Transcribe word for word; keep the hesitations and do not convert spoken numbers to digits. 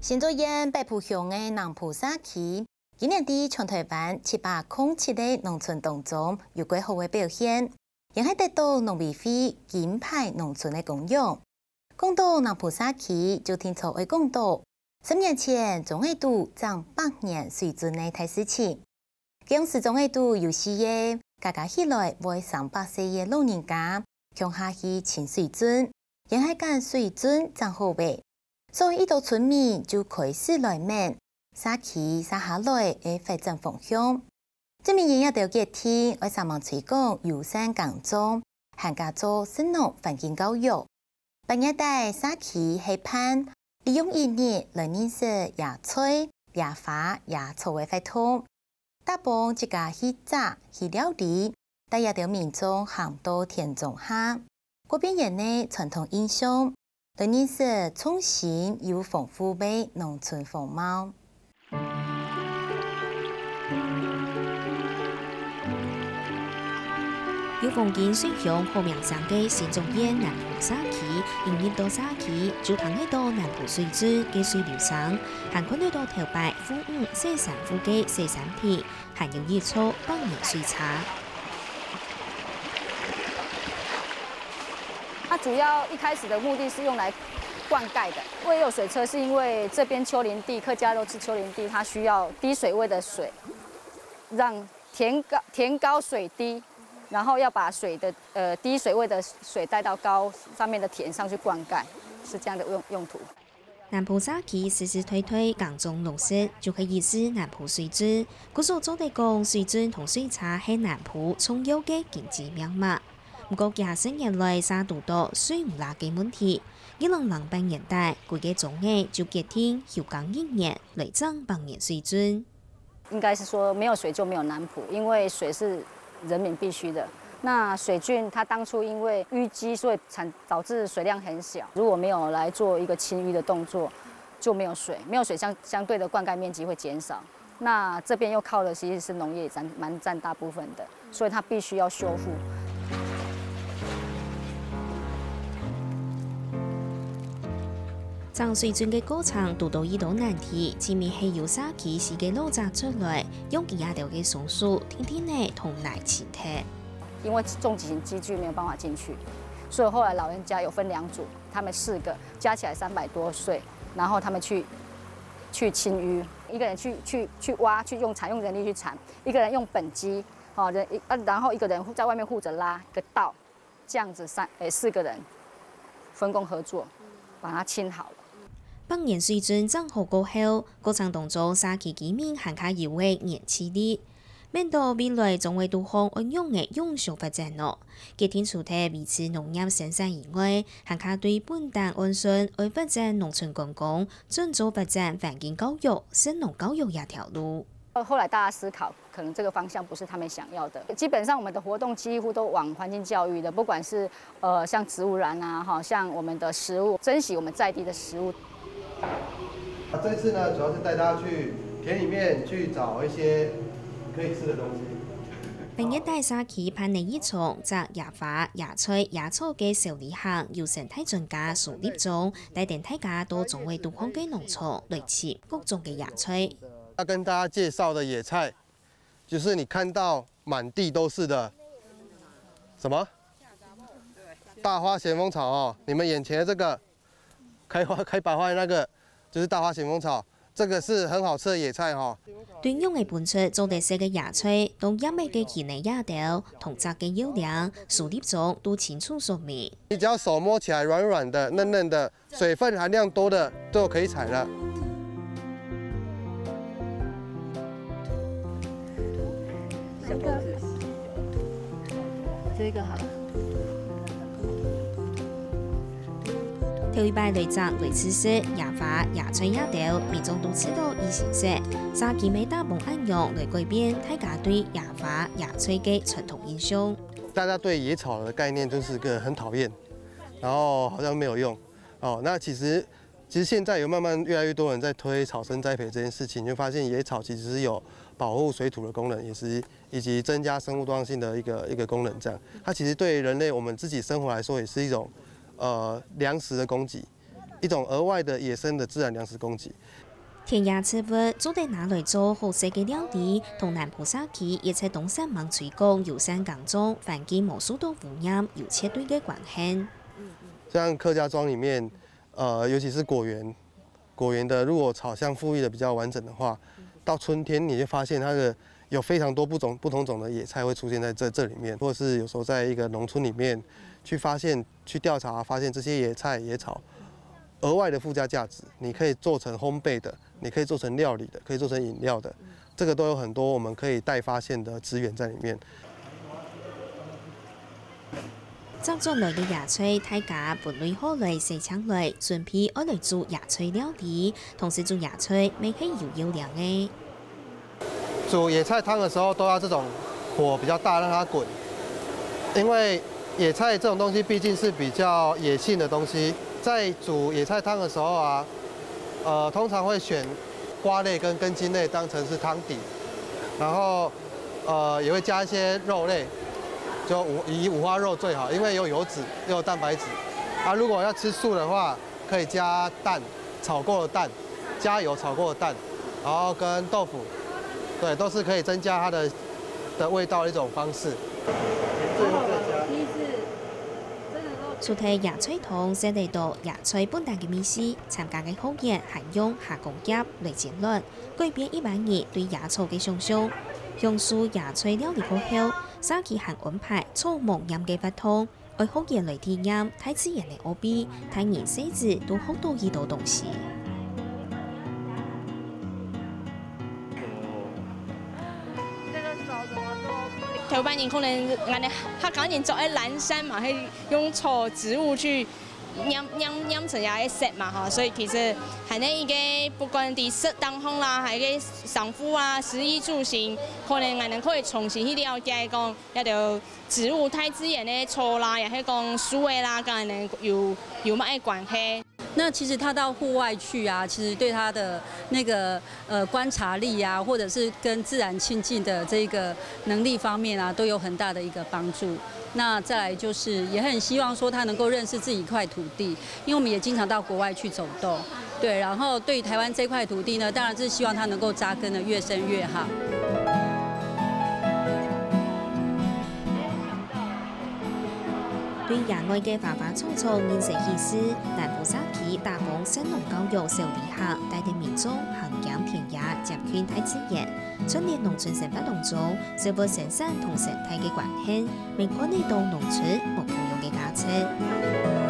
新竹縣北埔鄉个南埔社區，今年在全臺灣七百空七个農村當中有較好个表現，也係得到農委會金牌農村个光榮。講到南埔社區，就定著愛講到十年前中仔肚整百年水圳个大事情。 該央時中仔肚有四个，加加起來會三百歲个老人家，共下去清水圳，也係揀水圳正好个。所以一兜村民就開始來問，社區接下來个發展方向。這民間也兜決定愛煞猛推廣友善耕種，還加做食農環境教育。 八月底社區係辦利用一日來認識野菜、野花、野草个活動，打幫自家去摘、去料理，帶這兜民眾行到田莊下，過變原來傳統印象，來認識創新又豐富个農村風貌。 有黃金水鄉好名聲个新竹縣南埔社區，一入到社區，就聽得到南埔水圳个水流聲，還看得到頭擺婦女洗衫褲个洗衫池，還有一座百年水車。它主要一開始的目的是用來灌溉的，會有水車，是因為這邊丘陵地，客家都是丘陵地，它需要低水位的水，讓 填高，填高水低，然後要把水的，呃，低水位的水帶到高上面的田上去灌溉，是這樣的用，用途。南埔社區世世代代耕種落實，就係意思南埔水圳。故所做得講，水圳同水車係南埔重要个經濟命脈。毋過，幾下十年來，煞堵到水毋罅个問題。二零零八年底，幾个庄仔就決定休耕一年，來整百年水圳。 應該是說沒有水就沒有南埔，因為水是人民必須的。那水圳它當初因為淤積，所以產，導致水量很小。如果沒有來做一個清淤的動作，就沒有水，沒有水相，相對的灌溉面積會減少。那這邊又靠的其實是農業佔，蠻佔大部分的。 所以它必須要修復。整水圳个過程堵到一兜難題，前面係由社區四个老者出來，用佢兜个雙手，定定仔同泥清忒。因為重型機具沒有辦法進去，所以後來老人家有分兩組，他們四個加起來三百多歲，然後他們去，去清淤，一個人去，去，去挖，去用鏟，用人力去鏟，一個人用畚箕， 哦，人，一，啊，然後一個人在外面負責拉一個道，這樣子三，誒，四個人分工合作，把它清好了。百年水圳整好過後，過程當中社區居民還較有个凝聚力。面對未來庄仔肚項愛仰仔永續發展呢？決定除忒維持農業生產以外，還較對本旦按算愛發展農村觀光，轉做發展環境教育、食農教育這條路。 後來大家思考，可能這個方向不是他們想要的。基本上，我們的活動幾乎都往環境教育的，不管是，呃，像植物染啊，哈，像我們的食物，珍惜我們在地的食物。那這次呢，主要是帶大家去田裡面去找一些可以吃的東西。八月底社區辦理一場摘野花、野菜、野草个小旅行，有生態專家蘇立忠帶等大家到庄仔肚項个農場來尋各種个野菜。 要跟大家介紹的野菜，就是你看到滿地都是的什麼？大花咸豐草哦，你們眼前的這個開花開白花的那個，就是大花咸豐草，這個是很好吃的野菜哈、哦。對仰仔分出做得食个野菜，同葉仔个形仔這兜，同摘个要領，蘇立忠都清楚說明。你只要手摸起來軟軟的、嫩嫩的， 水分含量多的都可以採了。這個，這個好了。頭一擺來摘來試食野花、野菜這兜，民眾都試著異新鮮，社區乜打幫恁樣來改變大家對野花、野菜个傳統印象。大家對野草的概念就是個很討厭，然後好像沒有用。哦，那其實 其實現在有慢慢越來越多人在推草生栽培這件事情，就發現野草其實是有保護水土的功能，也是以及增加生物多樣性的一個一個功能。這樣，它其實對人類我們自己生活來說，也是一種呃糧食的供給。一种额外的野生的自然粮食供给。 田野植物做得拿來做好食个料理，同南部社區一直當生猛推廣友善耕種、環境無受到污染有絕對个關係。像客家庄里面，呃，尤其是果園，果園的如果草相復育的比较完整的话，到春天你就发现它的有非常多不种不同种的野菜会出现在这这里面，或者是有时候在一个农村里面去发现去调查，发现这些野菜野草额外的附加价值，你可以做成烘焙的，你可以做成料理的，可以做成饮料的，这个都有很多我们可以待发现的资源在里面。摘轉來个野菜，大家分類好來洗淨來，準備愛來煮野菜料理。同時煮野菜，乜係有要領个。 煮野菜汤的时候都要这种火比较大，让它滚，因为野菜这种东西毕竟是比较野性的东西，在煮野菜汤的时候啊，呃，通常会选瓜类跟根茎类当成是汤底，然后呃也会加一些肉类，就五以五花肉最好，因为有油脂又有蛋白质。啊，如果要吃素的话，可以加蛋，炒过的蛋，加油炒过的蛋，然后跟豆腐，对，都是可以增加它的的味道的一种方式。除忒野菜汤，食得到野菜本來个味緒，參加个學員還用蝦公夾來煎卵，改變一般人對野草个想像。享受野菜料理過後，社區還安排草木染个活動， 愛學員來體驗大自然个奧祕，大人細子都學到已多東西。頭擺人可能𠊎等客家人著个藍衫嘛，係用草植物去染染染成這个色嘛吼，所以其實還係一个不管在食當中啦，還有个生活啊、食衣住行，可能𠊎等可以重新去了解講，這兜 植物、大自然个草啦，也係講樹仔啦，跟𠊎等有有麼个關係？那其實他到戶外去啊，其實對他的那個呃觀察力啊，或者是跟自然親近的這個能力方面啊，都有很大的一個幫助。那再來就是也很希望說他能夠認識自己一塊土地，因為我們也經常到國外去走動，對，然後對於台灣這塊土地呢，當然是希望他能夠扎根的越深越好。 對野外个花花草草認識起勢，南部社區打幫食農教育小旅行，帶領民眾行兼田野，接近大自然，串聯農村生活當中，植物生產同生態个關係，乜看得到農村無共樣个價值。